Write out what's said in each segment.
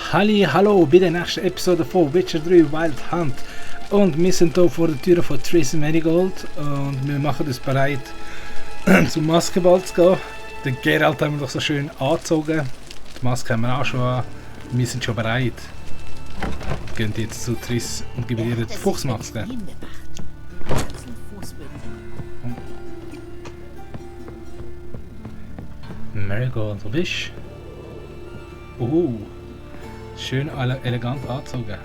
Hallo bei der nächsten Episode von Witcher 3 Wild Hunt. Und wir sind hier vor der Tür von Triss Merigold und wir machen uns bereit zum Maskenball zu gehen. Den Geralt haben wir doch so schön angezogen. Die Maske haben wir auch schon an. Wir sind schon bereit. Wir gehen jetzt zu Triss und geben ihr die Fuchsmaske. Merigold, wo bist du? Schön elegant angezogen. He?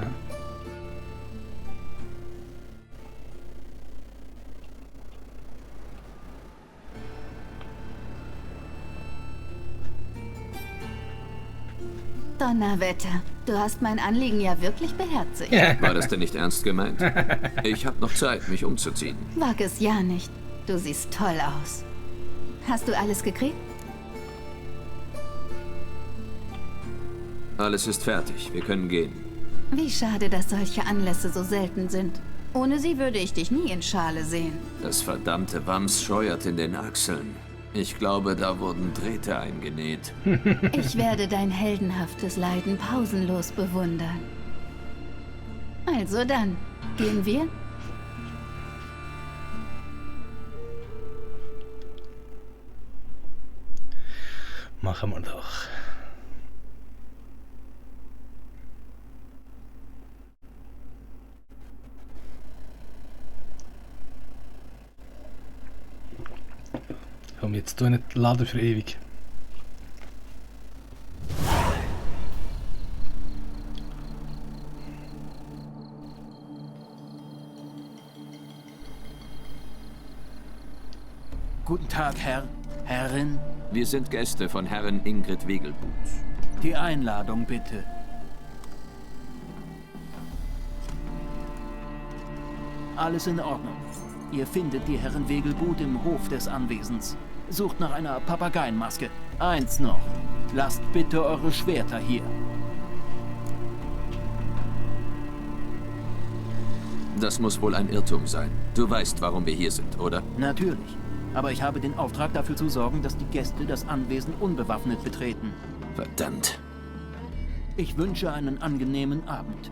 Donnerwetter, du hast mein Anliegen ja wirklich beherzigt. War das denn nicht ernst gemeint? Ich habe noch Zeit, mich umzuziehen. Wag es ja nicht. Du siehst toll aus. Hast du alles gekriegt? Alles ist fertig, wir können gehen. Wie schade, dass solche Anlässe so selten sind. Ohne sie würde ich dich nie in Schale sehen. Das verdammte Wams scheuert in den Achseln. Ich glaube, da wurden Drähte eingenäht. Ich werde dein heldenhaftes Leiden pausenlos bewundern. Also dann, gehen wir? Machen wir doch. Komm, jetzt tu nicht laden für ewig. Guten Tag, Herrin. Wir sind Gäste von Herrin Ingrid Wegelbut. Die Einladung bitte. Alles in Ordnung. Ihr findet die Herren Wegelbut im Hof des Anwesens. Sucht nach einer Papageienmaske. Eins noch. Lasst bitte eure Schwerter hier. Das muss wohl ein Irrtum sein. Du weißt, warum wir hier sind, oder? Natürlich. Aber ich habe den Auftrag, dafür zu sorgen, dass die Gäste das Anwesen unbewaffnet betreten. Verdammt. Ich wünsche einen angenehmen Abend.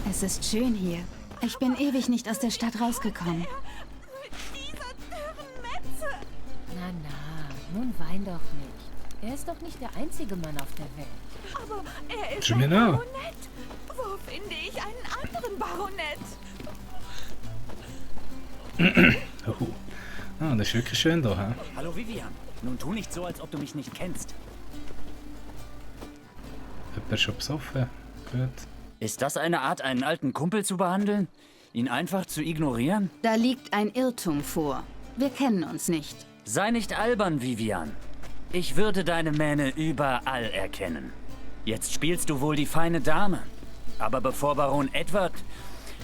Es ist schön hier. Ich bin ewig nicht aus der Stadt rausgekommen. Na, nun wein doch nicht. Er ist doch nicht der einzige Mann auf der Welt. Aber er ist Schon ein genau. Baronett. Wo finde ich einen anderen Baronett? Ah, das ist wirklich schön da. He? Hallo Vivian, nun tu nicht so, als ob du mich nicht kennst. Jemand schon besoffen? Gut. Ist das eine Art, einen alten Kumpel zu behandeln? Ihn einfach zu ignorieren? Da liegt ein Irrtum vor. Wir kennen uns nicht. Sei nicht albern, Vivian. Ich würde deine Mähne überall erkennen. Jetzt spielst du wohl die feine Dame. Aber bevor Baron Edward,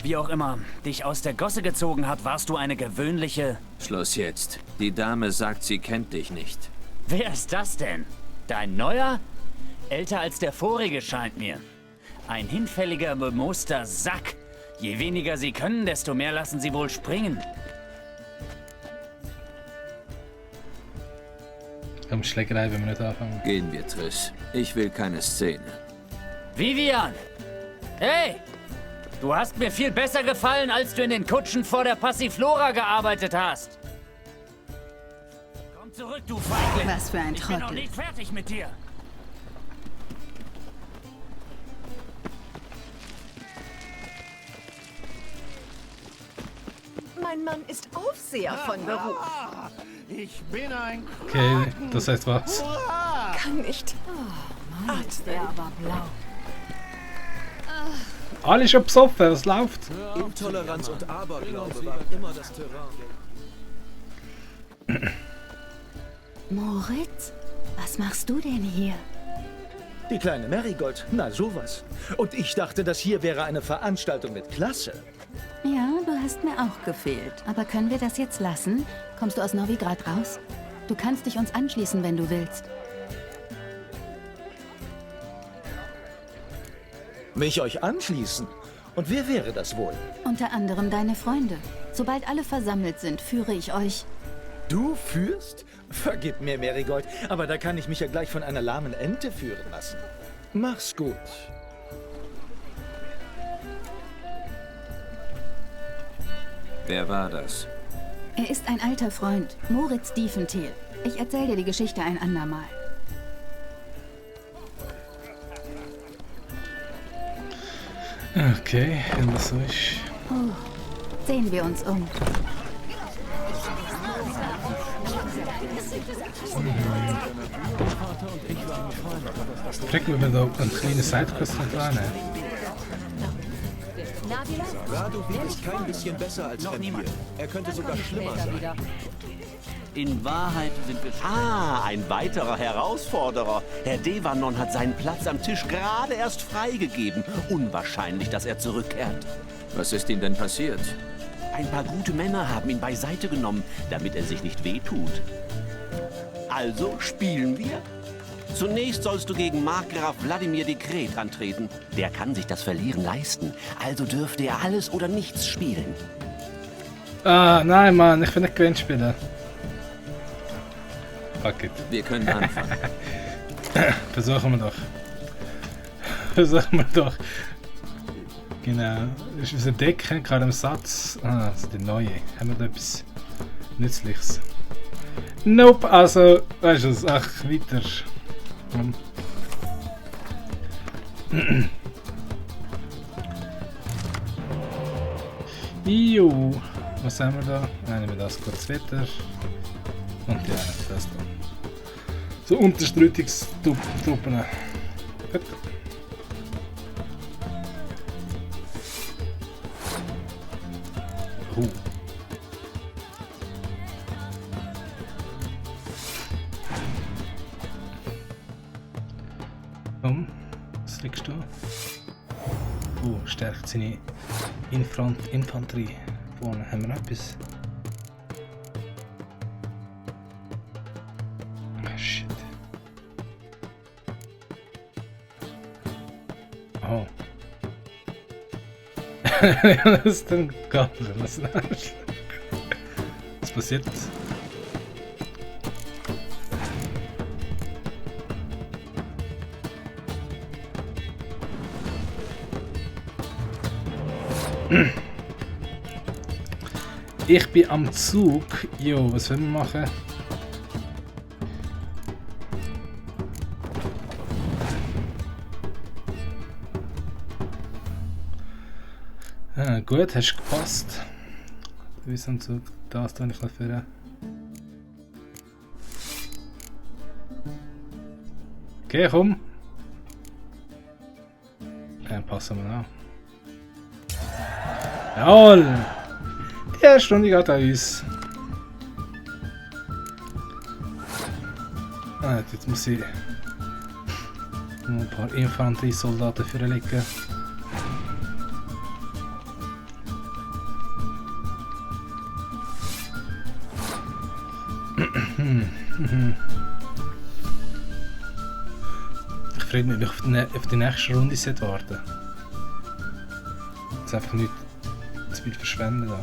wie auch immer, dich aus der Gosse gezogen hat, warst du eine gewöhnliche... Schluss jetzt. Die Dame sagt, sie kennt dich nicht. Wer ist das denn? Dein Neuer? Älter als der vorige, scheint mir. Ein hinfälliger, bemooster Sack. Je weniger sie können, desto mehr lassen sie wohl springen. Komm, Schlägerei, wenn wir nicht anfangen. Gehen wir, Triss. Ich will keine Szene. Vivian! Hey! Du hast mir viel besser gefallen, als du in den Kutschen vor der Passiflora gearbeitet hast. Komm zurück, du Feigling! Was für ein Ich bin noch Trottel. nicht fertig mit dir. Mein Mann ist Aufseher von Beruf. Ich bin ein... Okay, das heißt was? Kann nicht. Ist der aber blau. Alle schon besoffen, was läuft? Intoleranz und Aberglaube waren immer das Terrain. Moritz, was machst du denn hier? Die kleine Merigold, na sowas. Und ich dachte, das hier wäre eine Veranstaltung mit Klasse. Ja, du hast mir auch gefehlt. Aber können wir das jetzt lassen? Kommst du aus Novigrad raus? Du kannst dich uns anschließen, wenn du willst. Mich euch anschließen? Und wer wäre das wohl? Unter anderem deine Freunde. Sobald alle versammelt sind, führe ich euch. Du führst? Vergib mir, Marigold, aber da kann ich mich ja gleich von einer lahmen Ente führen lassen. Mach's gut. Wer war das? Er ist ein alter Freund, Moritz Diefenthal. Ich erzähle dir die Geschichte ein andermal. Okay, wenn das so ist. Sehen wir uns um. Frag mich, wenn da ein kleiner Sidequest dran ist. Radovid ist kein bisschen besser als Vampir. Er könnte sogar schlimmer sein. In Wahrheit sind wir... Ah, ein weiterer Herausforderer. Herr Devanon hat seinen Platz am Tisch gerade erst freigegeben. Unwahrscheinlich, dass er zurückkehrt. Was ist ihm denn passiert? Ein paar gute Männer haben ihn beiseite genommen, damit er sich nicht wehtut. Also spielen wir? Zunächst sollst du gegen Markgraf Wladimir Dekret antreten. Der kann sich das Verlieren leisten. Also dürfte er alles oder nichts spielen. Ah, nein, Mann, ich will nicht Gewinn spielen. Fuck it. Wir können anfangen. Versuchen wir doch. Versuchen wir doch. Genau. Das ist unser Deck, gerade im Satz. Ah, das ist die neue. Haben wir da etwas Nützliches? Nope, also, weißt du was? Ach, weiter. Jo, was haben wir da? Nehmen wir das kurz Wetter. Und ja, das da. So Unterstützungstruppen. Gut. Komm, was kriegst du? Stärkt seine Infanterie. Vorne haben wir etwas. Ah, shit. Oh. Das ist ein Goblin. Was passiert? Ich bin am Zug. Jo, was wollen wir machen? Ah, gut, hast gepasst. Du bist am Zug. Das tue ich noch für. Okay, komm. Dann passen wir an. Jawohl! Die erste Stunde geht an uns. Ah, jetzt muss ich noch ein paar Infanteriesoldaten vorlegen. Ich freue mich, ob ich auf die nächste Runde warten. Jetzt einfach nicht zu viel verschwenden da.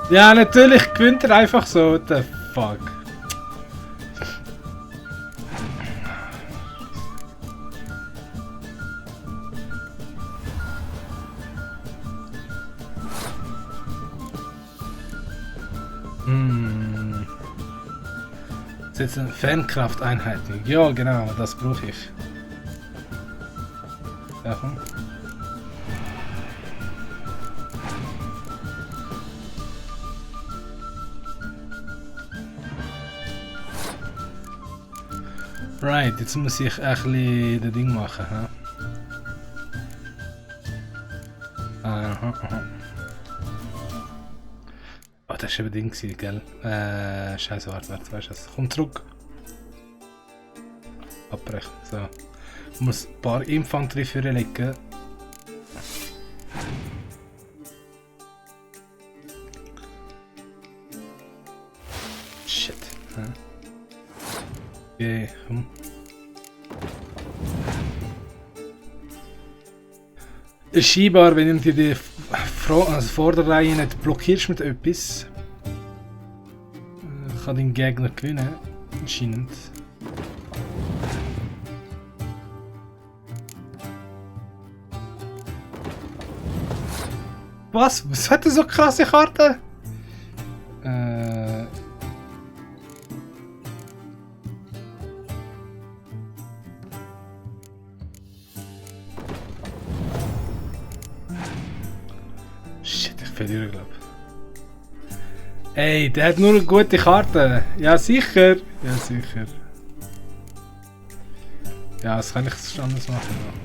Ja, natürlich gewinnt er einfach so. What the fuck? Das ist jetzt eine Fernkrafteinheit. Ja, genau, das brauche ich. Ja, komm. Right, jetzt muss ich ein bisschen das Ding machen. Huh? Aha. Oh, das war eben Ding, gell? Scheiße, warte, weißt du was? Komm zurück. Abbrechen, so. Ich muss ein paar Infanterie vorlegen. Shit. Huh? Okay, komm. Scheinbar, wenn ich die Also Vorderreihe nicht blockierst mit etwas, kann dein Gegner gewinnen, anscheinend. Was? Was hat er so krasse Karten? Shit, ich verliere, glaube ich. Ey, der hat nur gute Karten. Ja, sicher. Ja, sicher. Ja, das kann ich anders machen.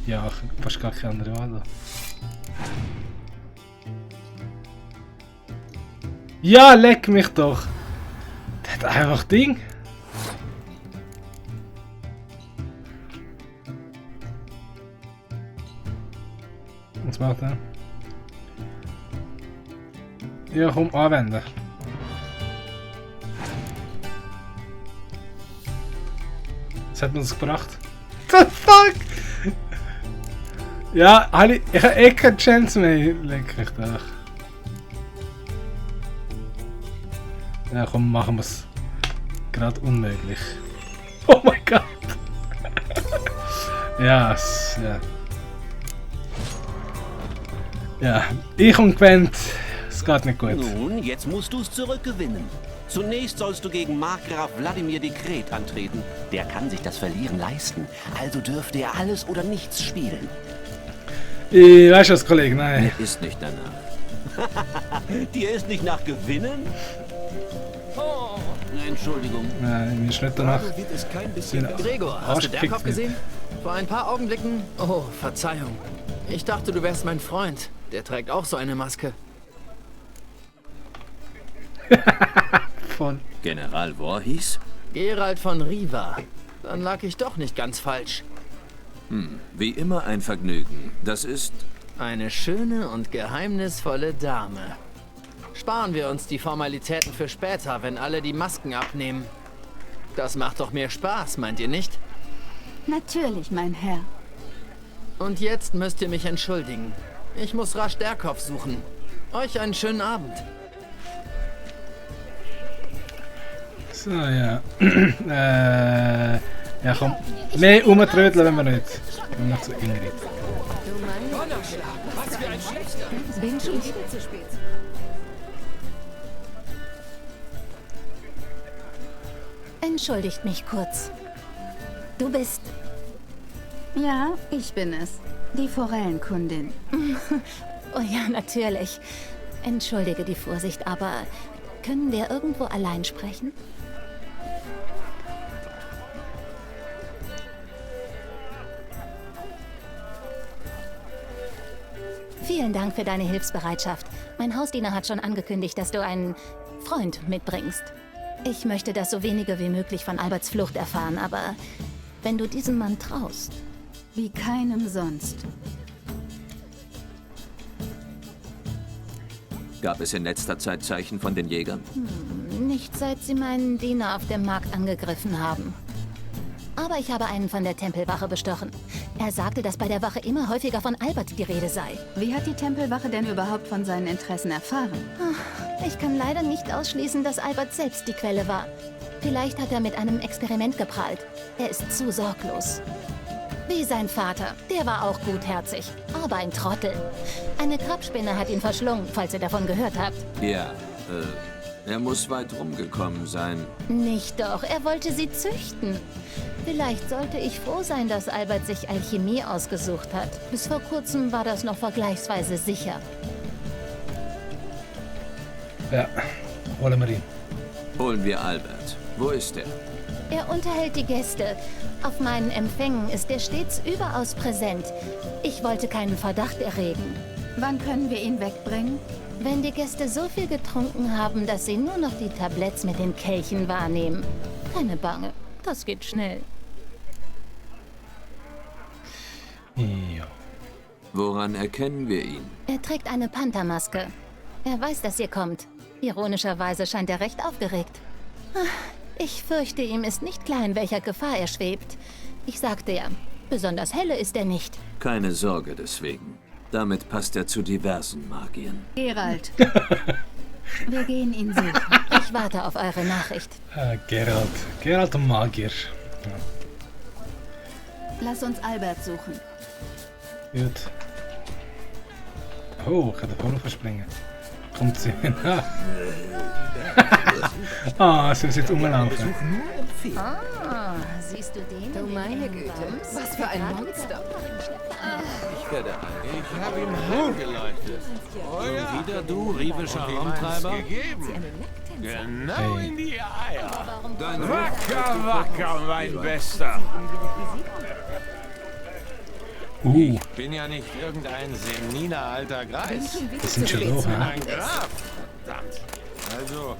Ja, fast gar keine andere Wahl. Ja, leck mich doch! Der hat einfach Ding. Was macht er? Ja, komm, anwenden. Was hat uns gebracht? The fuck? Ja, ich habe eh keine Chance mehr. Leck mich doch. Ja, komm, machen wir es. Gerade unmöglich. Oh mein Gott! Ja, ja. Ja, ich und gewinnt. Es geht nicht gut. Nun, jetzt musst du es zurückgewinnen. Zunächst sollst du gegen Markgraf Wladimir Dekret antreten. Der kann sich das Verlieren leisten. Also dürfte er alles oder nichts spielen. Weißt du was, Kollege? Nein. Mir ist nicht danach. Dir ist nicht nach Gewinnen? Oh, Entschuldigung. Nein, mir ist nicht danach. Gregor, hast du Derkhoff gesehen? Vor ein paar Augenblicken... Oh, Verzeihung. Ich dachte, du wärst mein Freund. Der trägt auch so eine Maske. Von General Voorhees? Geralt von Riva. Dann lag ich doch nicht ganz falsch. Wie immer ein Vergnügen. Das ist... Eine schöne und geheimnisvolle Dame. Sparen wir uns die Formalitäten für später, wenn alle die Masken abnehmen. Das macht doch mehr Spaß, meint ihr nicht? Natürlich, mein Herr. Und jetzt müsst ihr mich entschuldigen. Ich muss rasch Derkhoff suchen. Euch einen schönen Abend. So, ja. Ja, komm. Mehr rumtrödeln, wenn wir nicht. Wir noch zu Ingrid. Was für ein schlechter. Bin schon wieder zu spät. Entschuldigt mich kurz. Du bist... Ja, ich bin es. Die Forellenkundin. Oh ja, natürlich. Entschuldige die Vorsicht, aber können wir irgendwo allein sprechen? Vielen Dank für deine Hilfsbereitschaft. Mein Hausdiener hat schon angekündigt, dass du einen Freund mitbringst. Ich möchte, dass so wenige wie möglich von Alberts Flucht erfahren, aber wenn du diesem Mann traust... Wie keinem sonst. Gab es in letzter Zeit Zeichen von den Jägern? Nicht seit sie meinen Diener auf dem Markt angegriffen haben. Aber ich habe einen von der Tempelwache bestochen. Er sagte, dass bei der Wache immer häufiger von Albert die Rede sei. Wie hat die Tempelwache denn überhaupt von seinen Interessen erfahren? Ich kann leider nicht ausschließen, dass Albert selbst die Quelle war. Vielleicht hat er mit einem Experiment geprahlt. Er ist zu sorglos. Wie sein Vater. Der war auch gutherzig, aber ein Trottel. Eine Krabspinne hat ihn verschlungen, falls ihr davon gehört habt. Ja, er muss weit rumgekommen sein. Nicht doch, er wollte sie züchten. Vielleicht sollte ich froh sein, dass Albert sich Alchemie ausgesucht hat. Bis vor kurzem war das noch vergleichsweise sicher. Ja, holen wir ihn. Holen wir Albert. Wo ist er? Er unterhält die Gäste. Auf meinen Empfängen ist er stets überaus präsent. Ich wollte keinen Verdacht erregen. Wann können wir ihn wegbringen? Wenn die Gäste so viel getrunken haben, dass sie nur noch die Tabletts mit den Kelchen wahrnehmen. Keine Bange, das geht schnell. Ja. Woran erkennen wir ihn? Er trägt eine Panthermaske. Er weiß, dass ihr kommt. Ironischerweise scheint er recht aufgeregt. Ich fürchte, ihm ist nicht klar, in welcher Gefahr er schwebt. Ich sagte ja, besonders helle ist er nicht. Keine Sorge deswegen. Damit passt er zu diversen Magiern. Geralt. Wir gehen ihn suchen. Ich warte auf eure Nachricht. Geralt. Geralt der Magier. Ja. Lass uns Albert suchen. Gut. Oh, ich kann da vorne verspringen. Kommt sie hin. Sie muss jetzt rumlaufen. Siehst du den? Du meine Güte, was für ein Monster. Ich habe ihm heimgeleitet. Und wieder du, rievischer Raumtreiber? Genau Hey. in die Eier. Wacker, wacker, mein Bester. Ich bin ja nicht irgendein seniner alter Greis. Das sind schon hoch, Ich bin ne? ein Graf. Verdammt. Also,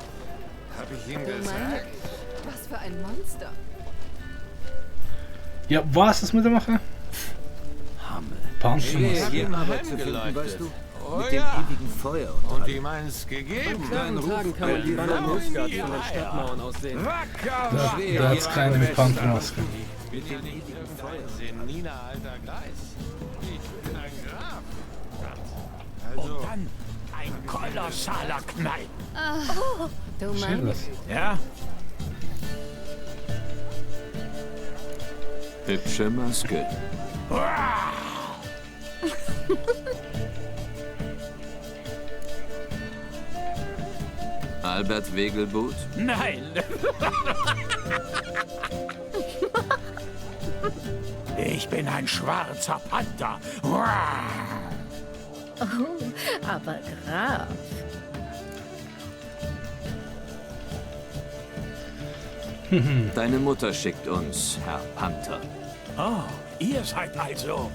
habe ich ihm gesagt. Was für ein Monster. Ja, was muss man machen? Panzermaske. Ihm heimgeleitet. weißt du? Oh Mit dem ja. ewigen Feuer. Und ihm eins gegeben. Kleinen Tagen kann man die Bannermuskat von den Stadtmauern aussehen. Da hat's keine mit Panzermaske. Ich bin ja nicht irgendein seniner alter Greis. Ich bin ein Graf. Also, Und dann ein kolossaler Knall. Du Schön meine das. Ja? Hübsche Maske. Albert Wegelbut? Nein. Ich bin ein schwarzer Panther. Oh, aber Graf. Deine Mutter schickt uns, Herr Panther. Oh, ihr seid also...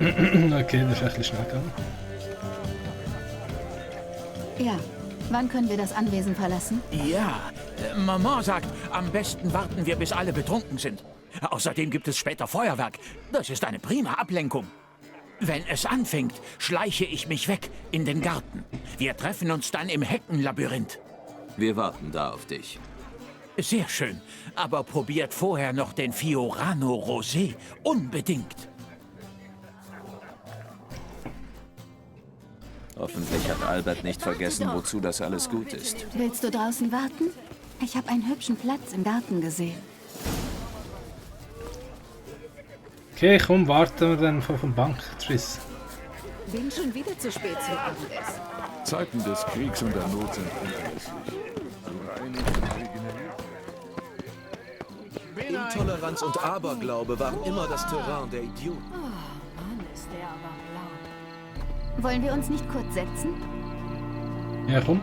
Okay, das ist echt ein bisschen schnell gegangen. Ja. Wann können wir das Anwesen verlassen? Ja, Maman sagt, am besten warten wir, bis alle betrunken sind. Außerdem gibt es später Feuerwerk. Das ist eine prima Ablenkung. Wenn es anfängt, schleiche ich mich weg in den Garten. Wir treffen uns dann im Heckenlabyrinth. Wir warten da auf dich. Sehr schön, aber probiert vorher noch den Fiorano Rosé. Unbedingt. Hoffentlich hat Albert nicht vergessen, wozu das alles gut ist. Willst du draußen warten? Ich habe einen hübschen Platz im Garten gesehen. Okay, komm, warten wir dann vom Bank. Tschüss. Bin schon wieder zu spät zum Abendessen. Zeiten des Kriegs und der Not sind unerlässlich. Intoleranz und Aberglaube waren immer das Terrain der Idioten. Mann, ist der aber blau. Wollen wir uns nicht kurz setzen? Ja, komm.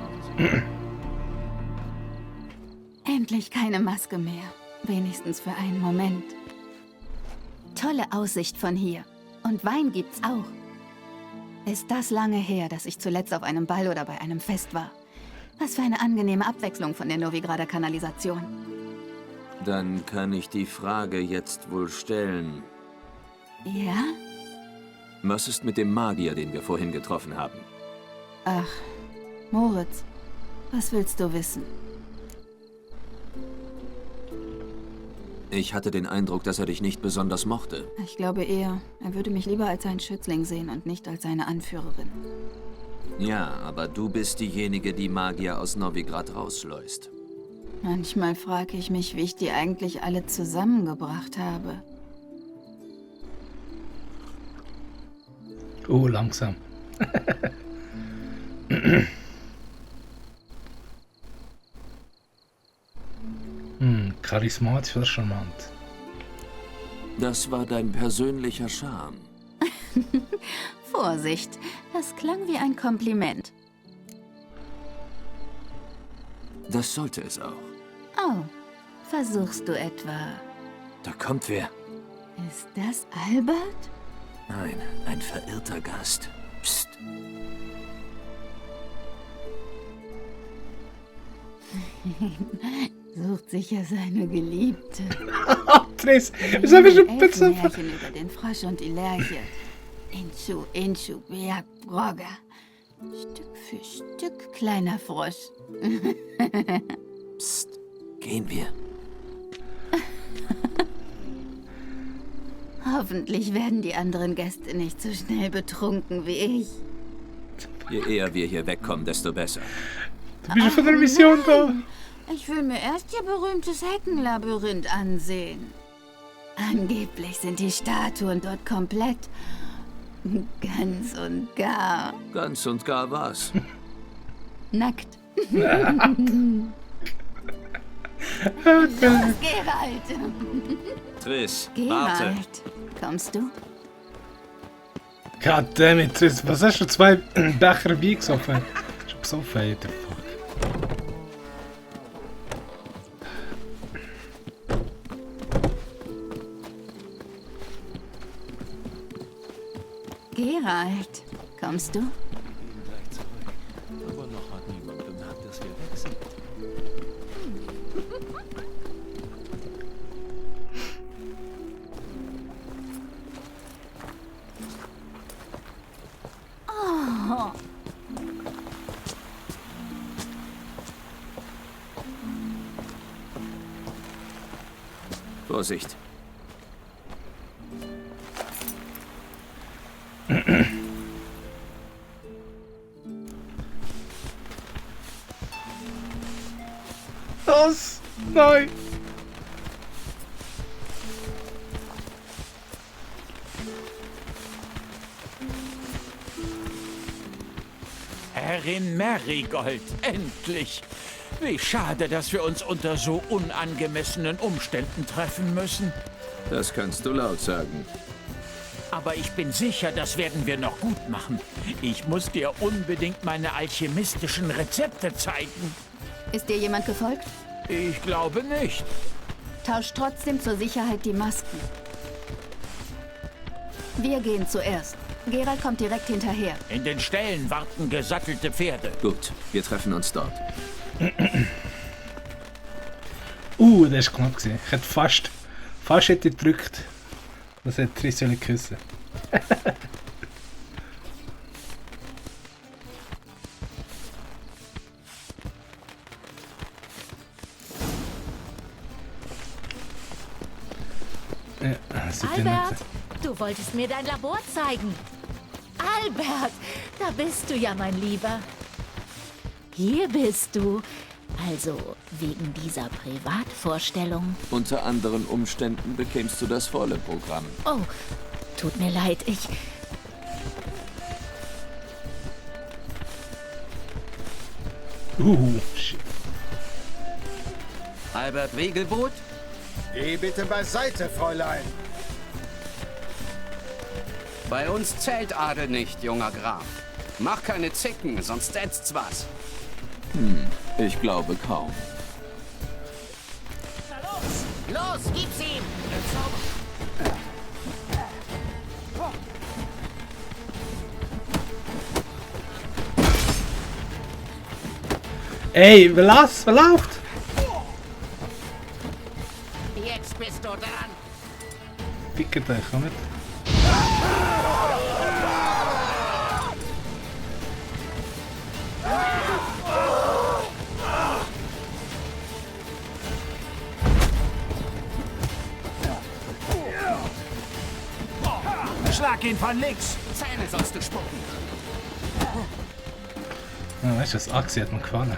Endlich keine Maske mehr. Wenigstens für einen Moment. Tolle Aussicht von hier. Und Wein gibt's auch. Ist das lange her, dass ich zuletzt auf einem Ball oder bei einem Fest war? Was für eine angenehme Abwechslung von der Novigrader Kanalisation. Dann kann ich die Frage jetzt wohl stellen. Ja? Was ist mit dem Magier, den wir vorhin getroffen haben? Ach, Moritz, was willst du wissen? Ich hatte den Eindruck, dass er dich nicht besonders mochte. Ich glaube eher, er würde mich lieber als einen Schützling sehen und nicht als seine Anführerin. Ja, aber du bist diejenige, die Magier aus Novigrad rausschleust. Manchmal frage ich mich, wie ich die eigentlich alle zusammengebracht habe. Oh, langsam. Charismatisch oder charmant? Das war dein persönlicher Charme. Vorsicht, das klang wie ein Kompliment. Das sollte es auch. Oh, versuchst du etwa? Da kommt wer. Ist das Albert? Nein, ein verirrter Gast. Psst. Sucht sicher seine Geliebte. Triss, was haben wir schon Elfenmärchen über den Frosch und die Lerche. Inchu, Inchu, Beat, Brogger. Stück für Stück, kleiner Frosch. Psst, gehen wir. Hoffentlich werden die anderen Gäste nicht so schnell betrunken wie ich. Je eher wir hier wegkommen, desto besser. Du bist von der Mission da. Ich will mir erst Ihr berühmtes Heckenlabyrinth ansehen. Angeblich sind die Statuen dort komplett. Ganz und gar. Ganz und gar was? Nackt. Los, Geralt. Triss, warte. Geralt, kommst du? Goddammit, Triss, was hast du 2 Becher Wein gesoffen? Schon besoffen, ey, the fuck. Geralt, kommst du? Aber noch hat niemand bemerkt, dass wir weg sind. Oh. Vorsicht. Los, nein. Herrin Marigold, endlich! Wie schade, dass wir uns unter so unangemessenen Umständen treffen müssen. Das kannst du laut sagen. Aber ich bin sicher, das werden wir noch gut machen. Ich muss dir unbedingt meine alchemistischen Rezepte zeigen. Ist dir jemand gefolgt? Ich glaube nicht. Tausch trotzdem zur Sicherheit die Masken. Wir gehen zuerst. Geralt kommt direkt hinterher. In den Ställen warten gesattelte Pferde. Gut, wir treffen uns dort. Das war knapp gewesen. Ich hätte fast hätte ich gedrückt. Das hätte Triss sollen küssen. Albert, du wolltest mir dein Labor zeigen. Albert, da bist du ja, mein Lieber. Hier bist du. Also wegen dieser Privatvorstellung. Unter anderen Umständen bekämst du das volle Programm. Oh, tut mir leid, ich... Shit. Albert Wegelboot? Geh bitte beiseite, Fräulein. Bei uns zählt Adel nicht, junger Graf. Mach keine Zicken, sonst ätzt's was. Ich glaube kaum. Los, gib's ihm! Ey, wer läuft? Jetzt bist du dran. Ficket euch, komm nicht. Schlag ihn von links! Zähne sollst du spucken. Ja, weißt du, das Axi hat mir gefallen.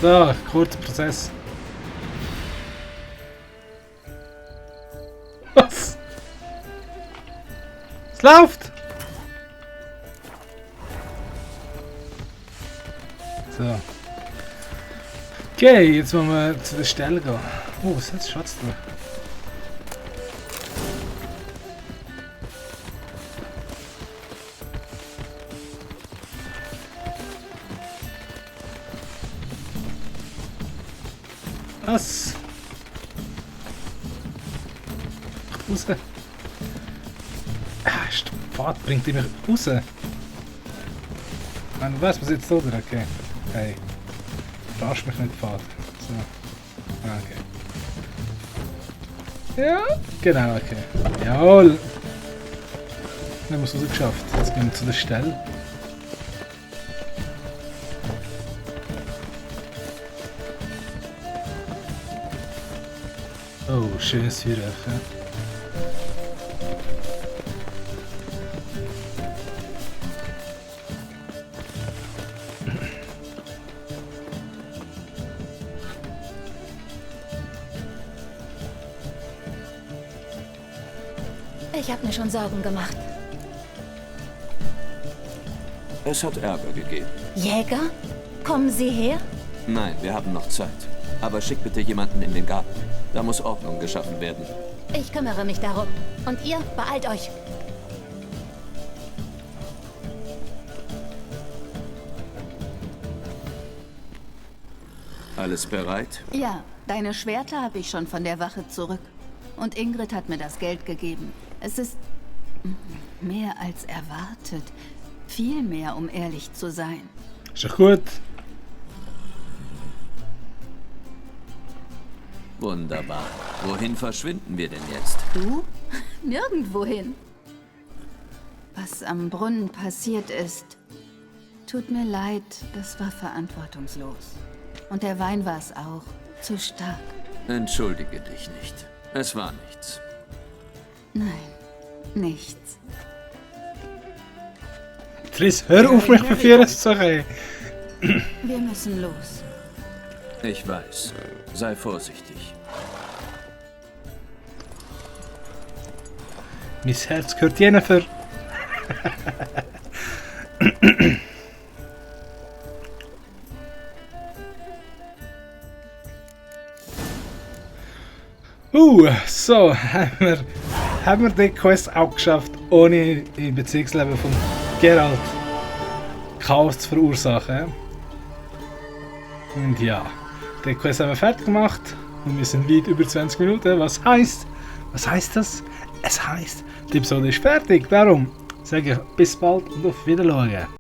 So, kurzer Prozess. Was? Es läuft! So. Okay, jetzt wollen wir zu der Stelle gehen. Oh, was ist das? Schatz da? Was? Raus. Ah, der Pfad bringt mich raus. Nein, du weißt, was jetzt oder? Okay. Hey. Verarsch mich nicht, Pfad. So. Ah, okay. Ja, genau, okay. Jawohl. Wir haben es also geschafft. Jetzt gehen wir zu der Stelle. Oh, schönes Feuerwerk, ja. Ich habe mir schon Sorgen gemacht. Es hat Ärger gegeben. Jäger? Kommen Sie her? Nein, wir haben noch Zeit. Aber schick bitte jemanden in den Garten. Da muss Ordnung geschaffen werden. Ich kümmere mich darum. Und ihr, beeilt euch. Alles bereit? Ja, deine Schwerter habe ich schon von der Wache zurück. Und Ingrid hat mir das Geld gegeben. Es ist mehr als erwartet. Viel mehr, um ehrlich zu sein. Ist doch gut. Wunderbar. Wohin verschwinden wir denn jetzt? Du? Nirgendwohin. Was am Brunnen passiert ist, tut mir leid, das war verantwortungslos. Und der Wein war es auch. Zu stark. Entschuldige dich nicht. Es war nichts. Nein, nichts. Triss, hör auf mich verführen zu sagen. Wir müssen los. Ich weiß. Sei vorsichtig. Mein Herz gehört Jennifer. So, haben wir die Quest auch geschafft, ohne im Beziehungsleben von Geralt Chaos zu verursachen. Und ja, die Quest haben wir fertig gemacht und wir sind weit über 20 Minuten. Was heißt das? Es heißt, die Episode ist fertig. Darum sage ich bis bald und auf Wiedersehen.